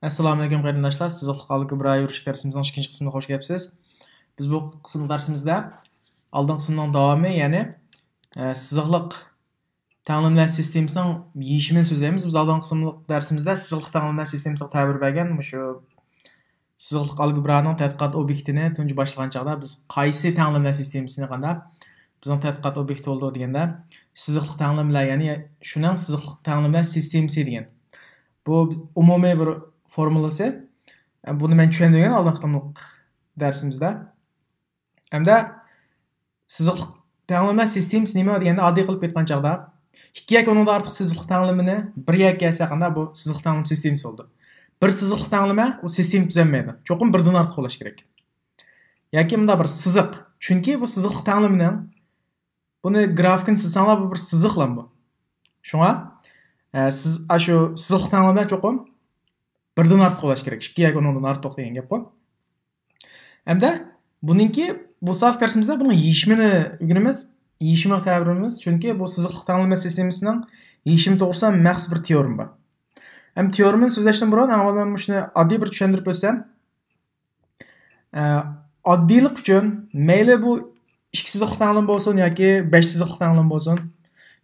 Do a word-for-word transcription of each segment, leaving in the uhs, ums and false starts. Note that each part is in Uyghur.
ئەسسالامۇئەلەيكۇم قېرىنداشلار، سىزىقلىق ئالگېبرا يۈرۈش دەرسىمىزنىڭ ئىككىنچى قىسمىغا خوش كەپسىز. بىز بۇ قىسىم دەرسىمىزدە ئالدىنقى قىسىمنىڭ داۋامى، يەنى، ئە، سىزىقلىق تەڭلىمىلەر سىستېمىسىنىڭ يېشىمىنى سۆزلەيمىز. بىز ئالدىنقى قىسىملىق دەرسىمىزدە سىزىقلىق تەڭلىمىلەر سىستېمىسىغا تەبىر بەرگەن مۇشۇ سىزىقلىق ئالگېبرانىڭ تەتقىقات ئوبيېكتىنى تۇنجى باشلىغان چاغدا بىز قايسى تەڭلىمىلەر سىستېمىسىنى قانداق بىزنىڭ تەتقىقات ئوبيېكتى بولىدۇ دېگەندە، سىزىقلىق تەڭلىمىلەر، يەنى شۇنىڭ سىزىقلىق تەڭلىمىلەر سىستېمىسى دېگەن. بۇ ئومۇمىي بىر فورمۇلىسى. بۇنى مەن چۈشەندۈرگەن ئالدىنقى قېتىملىق دەرسىمىزدە. ھەمدە سىزىقلىق تەڭلىمە سىستېمىسى نېمە دېگەندە، ئاددىي قىلىپ ئېيتقان چاغدا، ئىككى ياكى ئۇنىڭدىن ئارتۇق سىزىقلىق تەڭلىمىنى بىر يەرگە كەلسە قانداق بۇ سىزىقلىق تەڭلىمە سىستېمىسى بولىدۇ. بىر سىزىقلىق تەڭلىمە ئۇ سىستېما تۈزەلمەيدۇ. چوقۇم بىردىن ئارتۇق بولۇش كېرەك. ياكى مۇنداق بىر سىزىق. چۈنكى بۇ سىزىقلىق تەڭلىمىنىڭ بۇنى گرافىكىنى سىزساڭلار بۇ بىر سىزىقلا بۇ. شۇڭا، ئە، سىز ئاشۇ سىزىقلىق تەڭلىمە چوقۇم بىردىن ئارتۇق بولۇش كېرەك. ئىككى ياكى ئۇنىڭدىن ئارتۇق دېگەن گەپ بۇ. ھەمدە بۇنىڭكى بۇ ساۋاق دەرسىمىزدە بۇنىڭ يېشىمىنى ئۆگىنىمىز. يېشىمىغا تەبىر بېرىمىز. چۈنكى بۇ سىزىقلىق تەڭلىمە سىستېمىسىنىڭ يېشىمى توغرىسىدا مەخسۇس بىر تېئورېما بار. ھەم تېئورېمىنى سۆزلەشتىن بۇرۇن، ئەڭ ئاۋۋال مەن مۇشۇنى ئاددىي بىر چۈشەندۈرۈپ ئۆتسەم، ئە، ئاددىيلىق ئۈچۈن مەيلى بۇ ئىككى سىزىقلىق تەڭلىمە بولسۇن ياكى بەش سىزىقلىق تەڭلىمە بولسۇن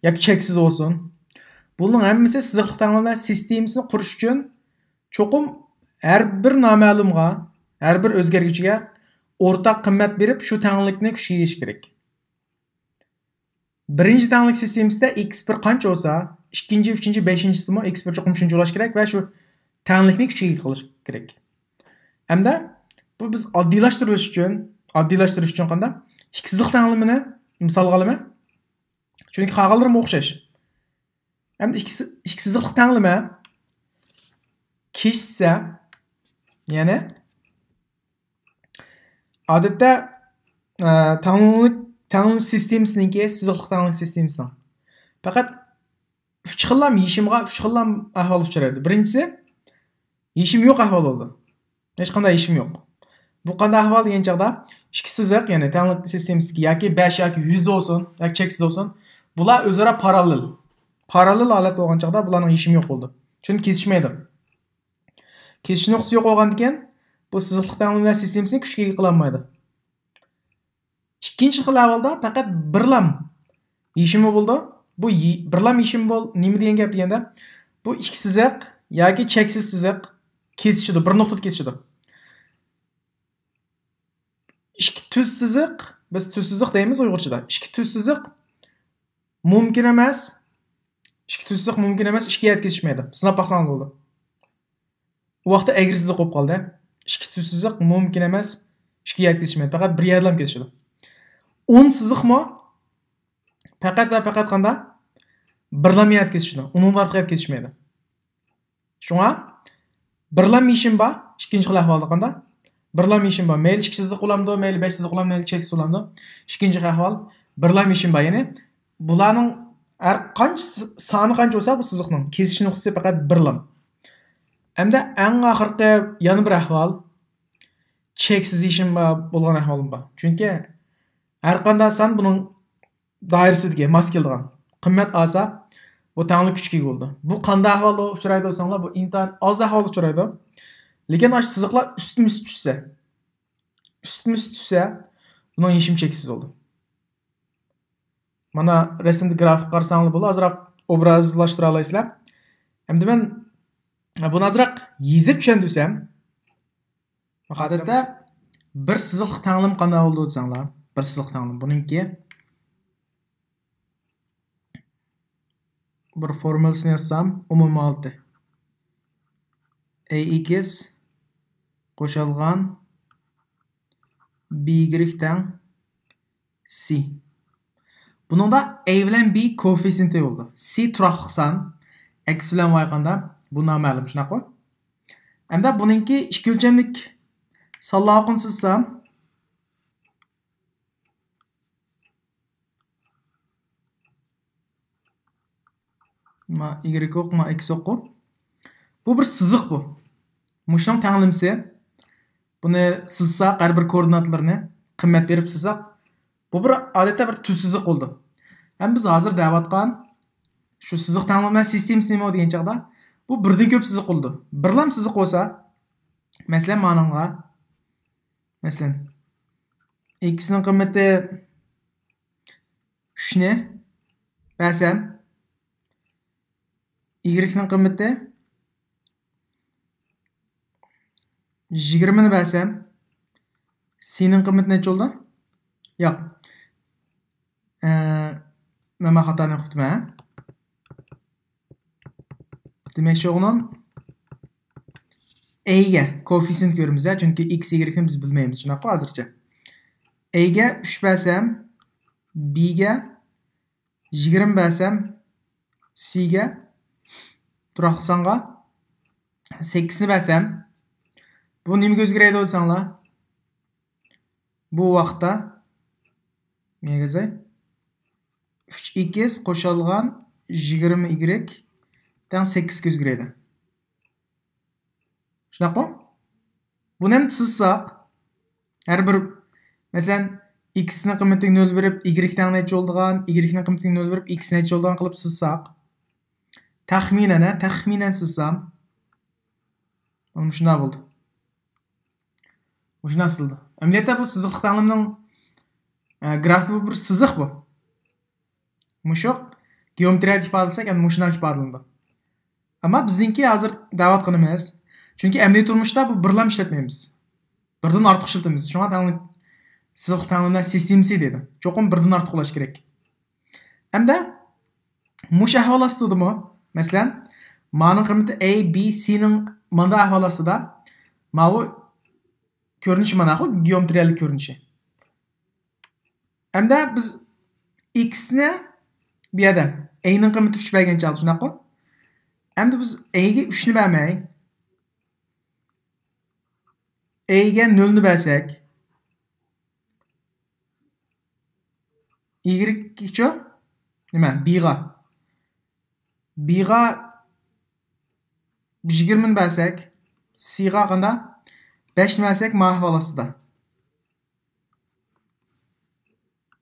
ياكى چەكسىز بولسۇن، بۇنىڭ ھەممىسى سىزىقلىق تەڭلىمە سىستېمىسىنى قۇرۇش ئۈچۈن چوقۇم ھەر بىر نامەلۇمغا، ھەر بىر ئۆزگەرگۈچىگە ئورتاق قىممەت بېرىپ، شۇ تەڭلىكنى كۈچكە ئىگە قىلىش كېرەك. بىرىنچى تەڭلىك سىستېمىسىدە ئېكس بىر قانچە بولسا، ئىككىنچى، ئۈچىنچى، بەشىنچىسىمۇ ئېكس بىر چوقۇم شۇنچە بولۇش كېرەك ۋە شۇ تەڭلىكنى كۈچكە ئىگە قىلىش كېرەك. ھەمدە بۇ بىز ئاددىيلاشتۇرۇش ئۈچۈن، ئاددىيلاشتۇرۇش ئۈچۈن قانداق؟ ئىككى سىزىق تەڭلىمىنى مىسالغا ئالىمەن. چۈنكى قالغانلىرىمۇ ئوخشاش. ھەمدە ئىككى سىزىقلىق تەڭلىمە كېسىشسە، يەنى ئادەتتە، ئە، تەڭلىمە، تەڭلىمە سىستېمىسىنىڭكى، سىزىقلىق تەڭلىمە سىستېمىسىنىڭ پەقەت ئۈچ خىللام يېشىمغا، ئۈچ خىللام ئەھۋال ئۇچرايدۇ. بىرىنچىسى، يېشىم يوق ئەھۋال بولىدۇ. ھېچقانداق يېشىم يوق. بۇ قانداق ئەھۋال دېگەن چاغدا، ئىككى سىزىق، يەنى تەڭلىك سىستېمىسىدىكى ياكى بەش ياكى يۈز بولسۇن، ياكى چەكسىز بولسۇن، بۇلار ئۆزئارا پاراللېل. پاراللېل ھالەت بولغان چاغدا بۇلارنىڭ يېشىمى يوق بولىدۇ. چۈنكى كېسىشمەيدۇ. كېسىش نۇقتىسى يوق بولغاندىكىن، بۇ سىزىقلىق تەڭلىمىلەر سىستېمىسىنى كۈچكە ئىگە قىلالمايدۇ. ئىككىنچى خىل ئەھۋالدا پەقەت بىرلام يېشىمى بولىدۇ. بۇ يې-، بىرلام يېشىم بول-، نېمە دېگەن گەپ دېگەندە، بۇ ئىككى سىزىق ياكى چەكسىز سىزىق كېسىشىدۇ، بىر نۇقتىدا كېسىشىدۇ. ئىككى تۈز سىزىق، بىز تۈز سىزىق دەيمىز ئۇيغۇرچىدا. ئىككى تۈز سىزىق مۇمكىن ئەمەس. ئىككى تۈز سىزىق مۇمكىن ئەمەس، ئىككى يەردە كېسىشمەيدۇ. سىناپ باقساڭلار بولىدۇ. ئۇ ۋاقىتتا ئەگرى سىزىق بولۇپ قالدى. ئىككى تۈز سىزىق مۇمكىن ئەمەس، ئىككى يەردە كېسىشمەيدۇ. پەقەت بىر يەردىلا كېسىشىدۇ. ئون سىزىقمۇ پەقەت ۋە پەقەت قانداق؟ بىرلام يەردە كېسىشىدۇ. ئۇنىڭدىن ئارتۇق يەردە كېسىشمەيدۇ. شۇڭا بىرلام يېشىم بار، ئىككىنچى خىل ئەھۋالدا قانداق؟ بىرلام يېشىم بار. مەيلى ئىككى سىزىق بولامدۇ، مەيلى بەش سىزىق بولامدۇ، مەيلى چەكسىز بولامدۇ؟ ئىككىنچى خىل ئەھۋال بىرلام يېشىم بار. يەنى بۇلارنىڭ ھەر قانچە س-، سانى قانچە بولسا، بۇ سىزىقنىڭ كېسىش نۇقتىسى پەقەت بىرلام. ئەمدى ئەڭ ئاخىرقى يەنە بىر ئەھۋال، چەكسىز يېشىم بار بولغان ئەھۋالمۇ بار. چۈنكى ھەر قانداق سان بۇنىڭ دائىرىسىدىكى ماس كېلىدىغان قىممەت ئالسا، بۇ تەڭلىك كۈچكە ئىگە بولىدۇ. بۇ قانداق ئەھۋالدا ئۇچرايدۇ دېسەڭلار، بۇ ئىنتايىن ئاز ئەھۋالدا ئۇچرايدۇ. لېكىن ئاشۇ سىزىقلار ئۈستمۇ ئۈست چۈشسە، ئۈستمۇ ئۈست چۈشسە، بۇنىڭ يېشىمى چەكسىز بولىدۇ. مانا رەسىمدە گرافىك قارىساڭلار بولىدۇ، ئازراق ئوبرازلاشتۇرالايسىلەر. ئەمدى مەن بۇنى ئازراق يېزىپ چۈشەندۈرسەم، ئادەتتە بىر سىزىقلىق تەڭلىمە قانداق بولىدۇ دېسەڭلار، بىر سىزىقلىق تەڭلىمە بۇنىڭكى بىر فورمۇلىسىنى يازسام، ئومۇمىي ھالىتى. ئەي ئېكس قوشۇلغان بى ئىگرېك تەڭ سى. بۇنىڭدا ئەي بىلەن بى كوئېففىتسېنتى بولىدۇ. سى تۇراقلىق سان، ئېكس بىلەن ۋاي قاندا، بۇ نامەلۇم، شۇنداققۇ؟ ئەمدى بۇنىڭكى ئىككى ئۆلچەملىك سانلارغا قوشسام، ما ئىگرېك يوق، ما ئېكس يوققۇ. بۇ بىر سىزىق بۇ. مۇشۇنىڭ تەڭلىمىسى. بۇنى سىزساق، ھەر بىر كوئوردىناتلىرىنى قىممەت بېرىپ سىزساق، بۇ بىر ئادەتتە بىر تۈز سىزىق بولىدۇ. ھەم بىز ھازىر دەۋاتقان شۇ سىزىق تەڭلىمە سىستېمىسى نېمە دېگەن چاغدا، بۇ بىردىن كۆپ سىزىق بولىدۇ. بىرلام سىزىق بولسا، مەسىلەن، مانىڭغا، مەسىلەن، ئېكسنىڭ قىممىتى ئۈچنى بەرسەم، ئىگرېكنىڭ قىممىتى يىگىرمىنى بەرسەم، سىنىڭ قىممىتى نەچچە بولدى؟ ياق. ئە، مەن خاتانى ئوقۇپتىمەن. دېمەكچى بولغىنىم، ئەيگە كوئېففىتسىيېنت كۆرىمىز، چۈنكى ئىكس، ئىگرېكنى بىز بىلمەيمىز، شۇنداققۇ ھازىرچە. ئەيگە ئۈچ بەرسەم، بىگە يىگىرمە بەرسەم، سىگە، تۇراقلىق سانغا سەككىزنى بەرسەم، بۇ نېمىگە ئۆزگىرەيدۇ دېسەڭلار؟ بۇ ۋاقىتتا نېگىزى ئۈچ ئىكس قوشۇلغان يىگىرمە ئىگرېك تەڭ سەككىزگە ئۆزگىرەيدۇ. شۇنداقمۇ؟ بۇنى ھەم سىزساق، ھەر بىر، مەسىلەن، ئىكسنىڭ قىممىتىگە نۆل بېرىپ، ئىگرېك تەڭ نەچچە بولىدىغان، ئىگرېكنىڭ قىممىتىگە نۆل بېرىپ، ئىكس نەچچە بولىدىغان قىلىپ سىزساق، تەخمىنەن، ھە، تەخمىنەن سىزسام، مانا مۇشۇنداق بولدى. مۇشۇنداق سىزىلدى. ئەمەلىيەتتە بۇ سىزىقلىق تەڭلىمىنىڭ، ئە، گرافىكى، بۇ بىر سىزىق بۇ. مۇشۇ گېئومېترىيەدە ئىپادىلىسەك، ئەمدى مۇشۇنداق ئىپادىلىنىدۇ. ئەمما بىزنىڭكى ھازىر دەۋاتقىنىمىز، چۈنكى ئەمەلىي تۇرمۇشتا بۇ بىرلام ئىشلەتمەيمىز. بىردىن ئارتۇق ئىشلىتىمىز. شۇڭا تەڭلىم-، سىزىق تەڭلىمىلەر سىستېمىسى دەيدۇ. چوقۇم بىردىن ئارتۇق ئۇلاش كېرەك. ئەمدى مۇشۇ ئەھۋال ئاستىدىمۇ، مەسىلەن، مانىڭ قىممىتى ئەي، بى، سىنىڭ ماندا ئەھۋال ئاستىدا، ماۋۇ كۆرۈنۈشى ماناقۇ، گېئومېترىيەلىك كۆرۈنۈشى. ئەمدى بىز ئىكسنى بۇ يەردە ئەينىڭ قىممىتى ئۈچ بەرگەن چاغدا، شۇنداققۇ؟ ئەمدى بىز ئەيگە ئۈچنى بەرمەي، ئەيگە نۆلنى بەرسەك، ئىگرېككىچۇ؟ نېمە؟ بىغا. بىغا يىگىرمىنى بەرسەك، سىغا قاندا؟ بەشنى بەرسەك، ما ئەھۋال ئاستىدا.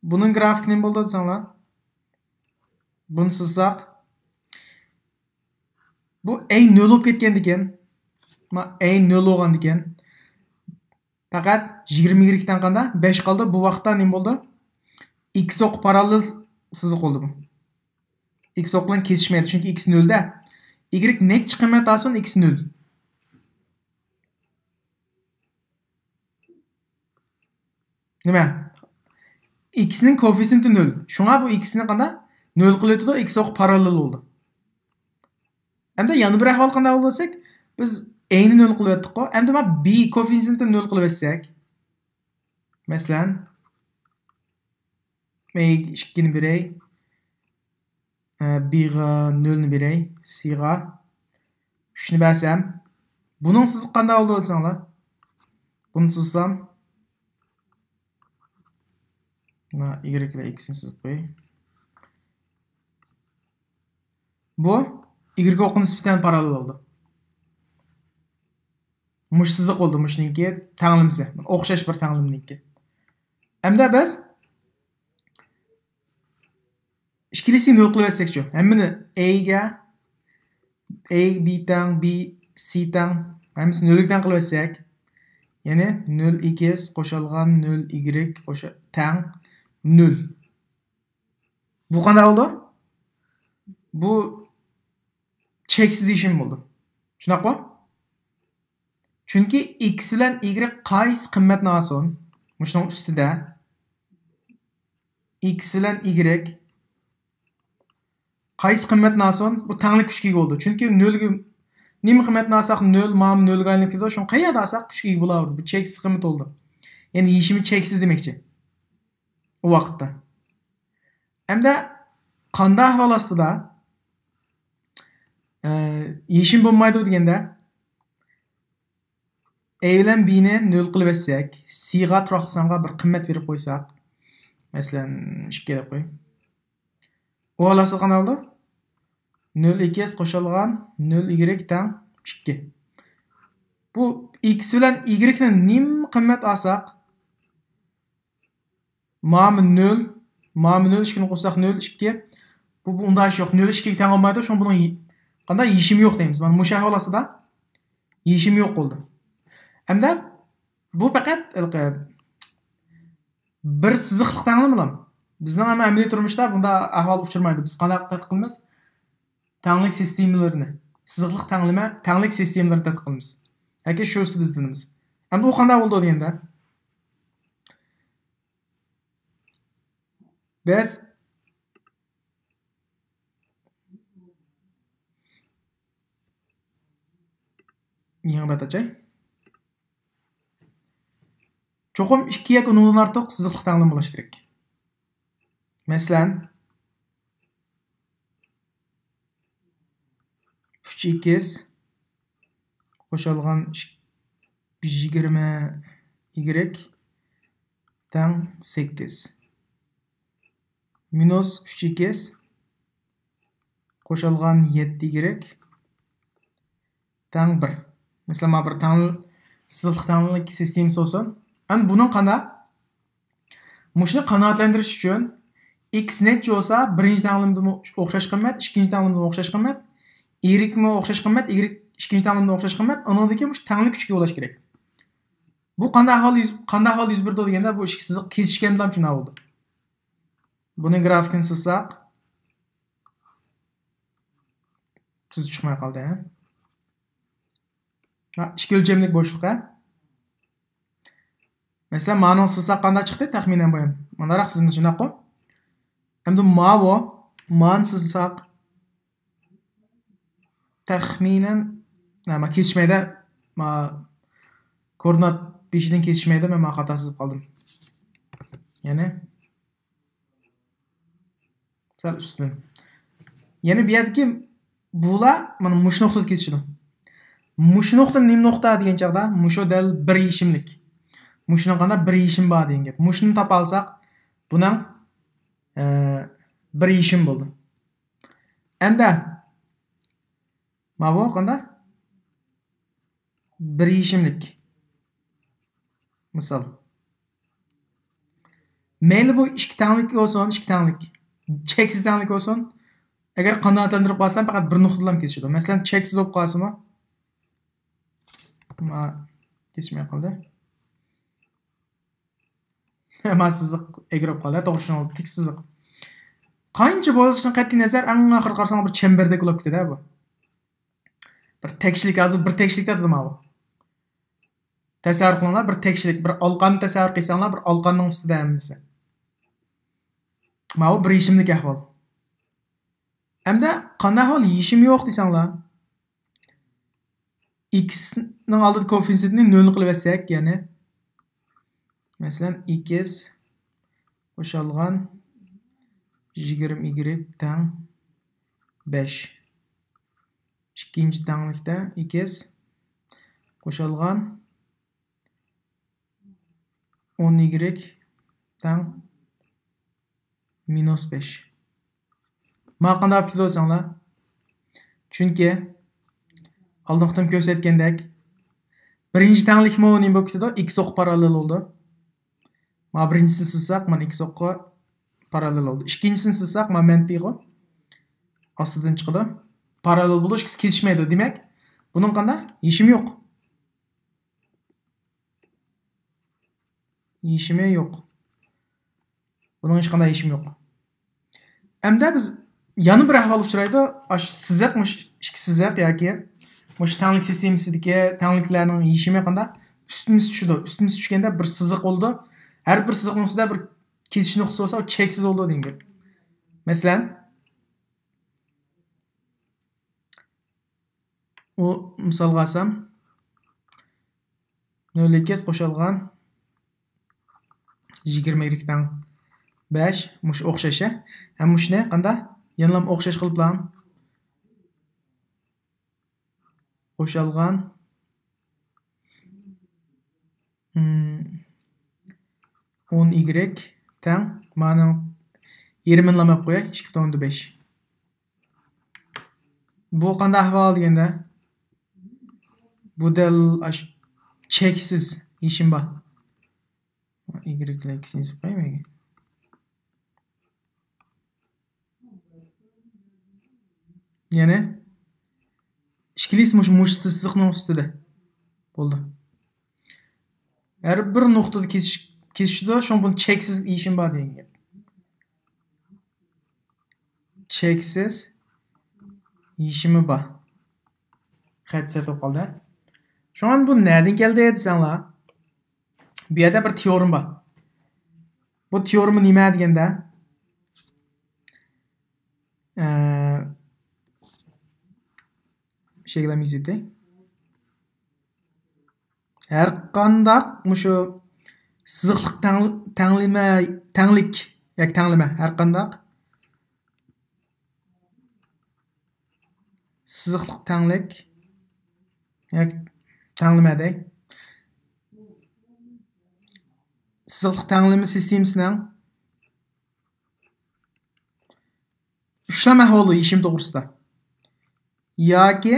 بۇنىڭ گرافىكى نېمە بولىدۇ دېسەڭلار؟ بۇنى سىزساق، بۇ ئەي نۆل بولۇپ كەتكەندىكىن، ما، ئەي نۆل بولغاندىكىن، پەقەت يىگىرمە ئىگرېكتىن قاندا؟ بەش قالدى. بۇ ۋاقىتتا نېمە بولدى؟ ئىكس ئوققا پاراللېل سىزىق بولدى بۇ. ئىكس ئوق بىلەن كېسىشمەيدۇ، چۈنكى ئىكس نۆلدە. ئىگرېك نەچچە قىممەت ئالسۇن، ئىكس نۆل. نېمە؟ ئىكسنىڭ كوئېففىتسىيېنتى نۆل. شۇڭا بۇ ئىكسنى قاندا؟ نۆل قىلىۋېتىدۇ، ئىكس ئوققا پاراللېل بولدى. ئەمدى يەنە بىر ئەھۋال قانداق بولىدۇ دېسەك، بىز ئەينى نۆل قىلىۋەتتۇققۇ. ئەمدى مانا بى كوئېففىتسىيېنتىنى نۆل قىلىۋەتسەك. مەسىلەن، ئەي ئىككىنى بېرەي. ئە، بىغا نۆلنى بېرەي. سىغا ئۈچنى بەرسەم، بۇنىڭ سىزىقى قانداق بولىدۇ دېسەڭلار؟ بۇنى سىزسام، مانا ئىگرېك بىلەن ئىكسنى سىزىپ قوياي. بۇ ئىگرېك ئوققا نىسبەتەن پاراللېل بولىدۇ. مۇشۇ سىزىق بولىدۇ، مۇشۇنىڭكى تەڭلىمىسى. ئوخشاش بىر تەڭلىمىنىڭكى. ئەمدى بىز ئىككىلىسىنى نۆل قىلىۋەتسەكچۇ؟ ھەممىنى ئەيگە، ئەي بى تەڭ، بى سى تەڭ، ھەممىسىنى نۆلگە تەڭ قىلىۋەتسەك، يەنى نۆل ئىكس قوشۇلغان نۆل ئىگرېك قوشا-، تەڭ نۆل. بۇ قانداق بولىدۇ؟ بۇ چەكسىز يېشىم بولىدۇ. شۇنداققۇ؟ چۈنكى ئىكس بىلەن ئىگرېك قايسى قىممەتنى ئالسۇن، مۇشۇنىڭ ئۈستىدە ئىكس بىلەن ئىگرېك قايسى قىممەتنى ئالسۇن، بۇ تەڭلىك كۈچكە ئىگە بولىدۇ. چۈنكى نۆلگە نېمە قىممەتنى ئالساق، نۆل، مانا نۆلگە ئايلىنىپ كېتىدۇ. شۇڭا قەيەردە ئالساق، كۈچكە ئىگە بولاۋېرىدۇ. بۇ چەكسىز قىممەت بولىدۇ. يەنى يېشىمى چەكسىز دېمەكچى. ئۇ ۋاقىتتا. ئەمدى قانداق ئەھۋال ئاستىدا، ئە، يېشىم بولمايدۇ دېگەندە، ئەي بىلەن بىنى نۆل قىلىۋەتسەك، سىغا تۇراقلىق سانغا بىر قىممەت بېرىپ قويساق، مەسىلەن، ئىككى دەپ قوي. ئۇ ھالاسى قانداق بولىدۇ؟ نۆل ئىكس قوشۇلغان نۆل ئىگرېك تەڭ ئىككى. بۇ ئىكس بىلەن ئىگرېكنى نېمە قىممەت ئالساق، ماما نۆل، ماما نۆل، ئىككىنى قوشساق نۆل، ئىككى. بۇ، بۇ ئۇنداق ئىش يوق. نۆل ئىككىگە تەڭ بولمايدۇ، شۇڭا بۇنىڭ قانداق يېشىم يوق دەيمىز. مانا مۇشۇ ئەھۋال ئاستىدا يېشىم يوق بولدى. ئەمدى بۇ پەقەت ھېلىقى بىر سىزىقلىق تەڭلىمىلا. بىزنىڭ ھەم ئەمەلىي تۇرمۇشتا بۇنداق ئەھۋال ئۇچرىمايدۇ. بىز قانداق تەتقىق قىلىمىز؟ تەڭلىك سىستېمىلىرىنى، سىزىقلىق تەڭلىمە، تەڭلىك سىستېمىلىرىنى تەتقىق قىلىمىز. ياكى شۇ ئۈستىدە ئىزدىنىمىز. ئەمدى ئۇ قانداق بولىدۇ دېگەندە، بىز يېڭى بەت ئاچاي. چوقۇم ئىككى ياكى ئۇنىڭدىن ئارتۇق سىزىقلىق تەڭلىمە بولۇشى كېرەك. مەسىلەن، ئۈچ ئىكس قوشۇلغان يىگىرمە ئىگرېك تەڭ سەككىز. مىنۇس ئۈچ ئىكس قوشۇلغان يەتتە ئىگرېك تەڭ بىر. مەسىلەن، مانا بىر تەڭ، سىزىقلىق تەڭلىك سىستېمىسى بولسۇن. ئەمدى بۇنىڭ قانداق؟ مۇشۇنى قانائەتلەندۈرۈش ئۈچۈن ئىكس نەچچە بولسا، بىرىنچى تەڭلىمىدىمۇ ئوخشاش قىممەت، ئىككىنچى تەڭلىمىدىمۇ ئوخشاش قىممەت، ئىگرېكمۇ ئوخشاش قىممەت، ئىگرېك ئىككىنچى تەڭلىمىدىمۇ ئوخشاش قىممەت، ئۇنىڭدىن كېيىن مۇشۇ تەڭلىك كۈچكە بولۇش كېرەك. بۇ قانداق ئەھۋال يۈز، قانداق ئەھۋال يۈز بېرىدۇ دېگەندە، بۇ ئىككى سىزىق كېسىشكەندىلا شۇنداق بولىدۇ. بۇنى گرافىكىنى سىزساق، تۈز چىقماي قالدى، ھە؟ ھە، ئىككى ئۆلچەملىك بوشلۇق، ھە؟ مەسىلەن، مانىڭ سىزساق قانداق چىقتى؟ تەخمىنەن بۇ ھەم. مانداقراق سىزىمىز، شۇنداققۇ؟ ئەمدى ماۋۇ، مانى سىزساق، تەخمىنەن، ھە، ما كېسىشمەيدۇ. ما كوردىنات بېشىدىن كېسىشمەيدۇ، مەن ما خاتا سىزىپ قالدىم. يەنى سەل ئۈستىدىن. يەنى بۇ يەردىكى بۇلار مانا مۇشۇ نۇقتىدا كېسىشىدۇ. مۇشۇ نۇقتا نېمە نۇقتا دېگەن چاغدا، مۇشۇ دەل بىر يېشىملىك. مۇشۇنىڭ قانداق بىر يېشىم بار دېگەن گەپ. مۇشۇنى تاپالىساق، بۇنىڭ، ئە، بىر يېشىم بولدى. ئەمدى ماۋۇ قانداق؟ بىر يېشىملىك. مىسال. مەيلى بۇ ئىككى تەڭلىك بولسۇن، ئىككى تەڭلىك. چەكسىز تەڭلىك بولسۇن. ئەگەر قانائەتلەندۈرۈپ قالسام، پەقەت بىر نۇقتىدىلا كېسىشىدۇ. مەسىلەن، چەكسىز بولۇپ قالسىمۇ. ما، كېسىشمەي قالدى. ما سىزىق ئەگرى بولۇپ قالدى. توغرا، شۇنىڭ تىك سىزىق. قانچە بويلىشىدىن قەتئىي نەزەر، ئەڭ ئاخىرى قارىساڭ، بىر چەمبەردەك بولۇپ كېتىدۇ بۇ. بىر تەكشىلىك، ھازىر بىر تەكشىلىكتە دېدىم ماۋۇ. تەسەۋۋۇر قىلىڭلار، بىر تەكشىلىك، بىر ئالقاننى تەسەۋۋۇر قىلساڭلار، بىر ئالقاننىڭ ئۈستىدە ھەممىسى. ماۋۇ بىر يېشىملىك ئەھۋال. ئەمدى قانداق ئەھۋال يېشىم يوق دېسەڭلار؟ ئىكسنىڭ ئالدىدا كوئېففىتسېنتنى نۆل قىلىۋەتسەك، يەنى، مەسىلەن، ئىكس قوشۇلغان يىگىرمە ئىگرېك تەڭ بەش. ئىككىنچى تەڭلىكتە ئىكس قوشۇلغان ئون ئىگرېك تەڭ مىنۇس بەش. مانا قانداق بولۇپ كېتىدۇ دېسەڭلار؟ چۈنكى ئالدىنقى قېتىم كۆرسەتكەندەك، بىرىنچى تەڭلىكمۇ نېمە بولۇپ كېتىدۇ؟ ئىكس ئوققا پاراللېل بولىدۇ. مانا بىرىنچىسىنى سىزساق، مانا ئىكس ئوققا پاراللېل بولىدۇ. ئىككىنچىسىنى سىزساق، مانا مەنپىيغۇ ئاستىدىن چىقىدۇ. پاراللېل بولىدۇ، ئىككىسى كېسىشمەيدۇ. دېمەك، بۇنىڭ قانداق؟ يېشىمى يوق. يېشىمى يوق. بۇنىڭ ھېچقانداق يېشىمى يوق. ئەمدى بىز يەنە بىر ئەھۋال ئۇچرايدۇ. ئاشۇ سىزىق، مۇشۇ ئىككى سىزىق ياكى مۇشۇ تەڭلىك سىستېمىسىدىكى تەڭلىكلەرنىڭ يېشىمى قانداق؟ ئۈستىمىز چۈشىدۇ. ئۈستىمىز چۈشكەندە بىر سىزىق بولىدۇ. ھەر بىر سىزىقنىڭ ئۈستىدە بىر كېسىش نۇقتىسى بولسا، ئۇ چەكسىز بولىدۇ دېگەن گەپ. مەسىلەن، ئۇ مىسالغا ئالسام، نۆل ئىكس قوشۇلغان يىگىرمە ئىگرېك تەڭ بەش، مۇشۇ ئوخشاش، ھە؟ ھەم مۇشۇنى قانداق؟ يەنىلا ئوخشاش قىلىپلا قوشۇلغان، ئون ئىگرېك تەڭ، مانىڭ يېرىمىنىلا ئېلىپ قوياي، ئىككى پۈتۈن ئوندىن بەش. بۇ قانداق ئەھۋال دېگەندە، بۇ دەل ئاشۇ چەكسىز يېشىم بار. ئىگرېك ئىككىسىنى يېزىپ قوياي مەيلى. يەنى ئىككىلىسى مۇشۇ، مۇشۇ سىزىقنىڭ ئۈستىدە. بولدى. ھەر بىر نۇقتىدا كېسىش-، كېسىشىدۇ، شۇڭا بۇنى چەكسىز يېشىمى بار دېگەن گەپ. چەكسىز يېشىمى بار. خەت سەت بولۇپ قالدى. شۇڭا بۇ نەدىن كەلدى دېسەڭلار، بۇ يەردە بىر تېئورېما بار. بۇ تېئورېما نېمە دېگەندە، ئە، شەيگىلەم يېزىتى. ھەر قانداق مۇشۇ سىزىقلىق تەڭ-، تەڭلىمە، تەڭلىك ياكى تەڭلىمە، ھەر قانداق سىزىقلىق تەڭلىك ياكى تەڭلىمە دەي. سىزىقلىق تەڭلىمە سىستېمىسىنىڭ ئۈچلەمە ئەھۋالى يېشىم توغرىسىدا. ياكى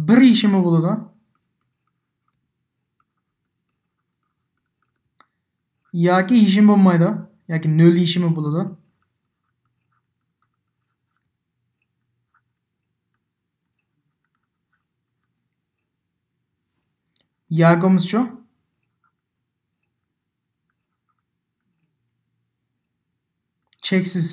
بىر يېشىمى بولىدۇ. ياكى يېشىم بولمايدۇ. ياكى نۆل يېشىمى بولىدۇ. ياكى بولمىسىچۇ؟ چەكسىز.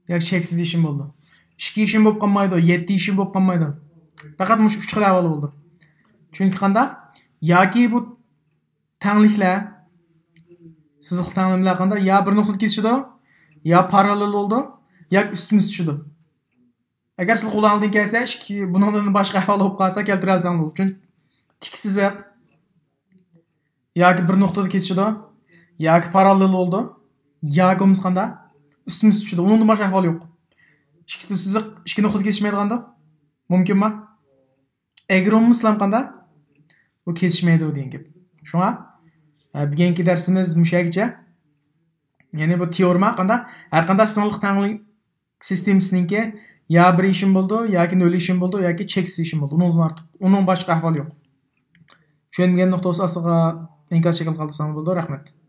ياكى چەكسىز يېشىم بولىدۇ. ئىككى يېشىم بولۇپ قالمايدۇ، يەتتە يېشىم بولۇپ قالمايدۇ. پەقەت مۇشۇ ئۈچ خىل ئەھۋال بولىدۇ. چۈنكى قانداق؟ ياكى بۇ تەڭلىكلەر، سىزىقلىق تەڭلىمىلەر قانداق؟ يا بىر نۇقتىدا كېسىشىدۇ، يا پاراللېل بولىدۇ، ياكى ئۈستمۇ ئۈست چۈشىدۇ. ئەگەر سىلەر قولىڭىزدىن كەلسە، ئىككى، بۇنىڭدىن باشقا ئەھۋال بولۇپ قالسا، كەلتۈرەلىسەڭ بولىدۇ. چۈنكى تىك سىزىق ياكى بىر نۇقتىدا كېسىشىدۇ، ياكى پاراللېل بولىدۇ، ياكى بولمىسا قانداق؟ ئۈستمۇ ئۈست چۈشىدۇ. ئۇنىڭدىن باشقا ئەھۋال يوق. ئىككى سىزىق ئىككى نۇقتىدا كېسىشمەيدىغاندۇ؟ مۇمكىنمۇ؟ ئەگەر بولمىسىلام قانداق؟ بۇ كېسىشمەيدۇ دېگەن گەپ. شۇڭا، ئە، بۈگۈنكى دەرسىمىز مۇشۇ يەرگىچە. يەنى بۇ تېئورېما قانداق؟ ھەر قانداق سىزىقلىق تەڭلىك سىستېمىسىنىڭكى يا بىر يېشىم بولىدۇ، ياكى نۆل يېشىم بولىدۇ، ياكى چەكسىز يېشىم بولىدۇ. ئۇنىڭدىن ئارتۇق، ئۇنىڭ باشقا ئەھۋالى يوق. چۈشەنمىگەن نۇقتا بولسا ئاستىغا ئىنكاس شەكلى قالدۇرساڭلار بولىدۇ. رەھمەت.